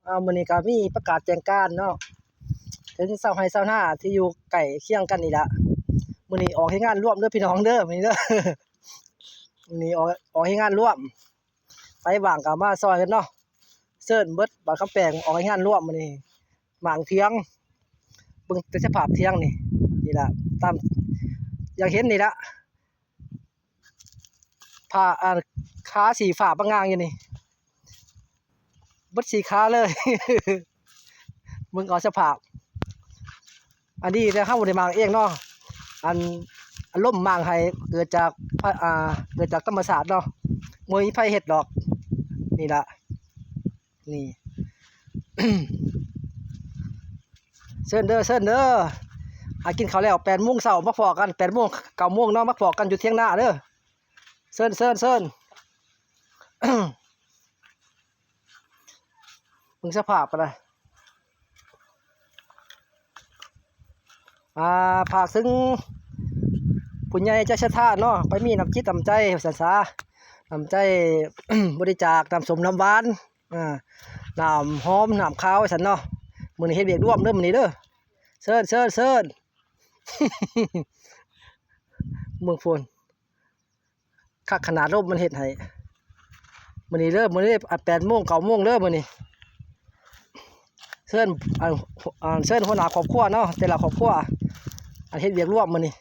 ອ່າ ມື້ນີ້ກໍມີປະກາດແຈ້ງການເນາະ ເຖິງຊາວໄຮ່ຊາວນາທີ່ຢູ່ໃກ້ຄຽງກັນນີ້ລະ ມື້ນີ້ອອກເຮັດງານລວມເດີພີ່ນ້ອງເດີ ມື້ນີ້ເດີ ມື້ນີ້ອອກ ອອກເຮັດງານລວມ ໃຜວ່າງກໍມາຊ່ອຍກັນເນາະ ເຊີນເບິດບ້ານຄຳແປງ ອອກເຮັດງານລວມມື້ນີ້ ໝາງຖຽງ ເບິ່ງແຕ່ສະພາບຖຽງນີ້ ນີ້ລະ ຕາມ ຢາກເຫັນນີ້ລະ ຜ້າ ອ່າ ຂາສີຟ້າບາງງາງຢູ່ນີ້ ເບິດສີ່ຂາເລີຍ ເບິ່ງເອົາສະພາບ ອັນນີ້ແຕ່ເຮົາບໍ່ໄດ້ໝ່າງເອງເນາະ ອັນ ອາລົມໝ່າງໃຫ້ເກີດຈາກ ອ່າ ເກີດຈາກທຳມະຊາດເນາະ ບໍ່ມີໃຜເຮັດດອກ ນີ້ລະ ນີ້ ເຊີນເດີ ເຊີນເດີ ຫາກິນເຂົ້າແລ້ວ ແປດໂມງເຊົ້າມາພໍ້ກັນ ແປດໂມງ ເກົ້າໂມງເນາະ ມາພໍ້ກັນຢູ່ຖຽງນາເດີ ເຊີນ ເຊີນ ເຊີນ ເບິ່ງສະພາບກັນນະ ອ່າ ຝາກເຖິງຜູ້ໃຫຍ່ໃຈສັດທາເນາະ ໄປມີນ້ຳຈິດນ້ຳໃຈວ່າຊັ້ນສາ ນ້ຳໃຈ ບໍລິຈາກນ້ຳສົ້ມນ້ຳຫວານ ອ່າ ນ້ຳຫອມ ນ້ຳຂາວວ່າຊັ້ນເນາະ ມື້ນີ້ເຮັດວຽກລວມເດີມື້ນີ້ເດີ ເຊີນ ເຊີນ ເຊີນ ເມືອງໂພນ ຄັກຂະໜາດ ລົມມັນເຮັດໃຫ້ ມື້ນີ້ເດີ ມື້ນີ້ ອ່າ ແປດໂມງ ເກົ້າໂມງເດີມື້ນີ້ ເຊີນ ອ່າ ເຊີນຫົວໜ້າຄອບຄົວເນາະ ແຕ່ລະຄອບຄົວ ອັນເຮັດວຽກລວມມື້ນີ້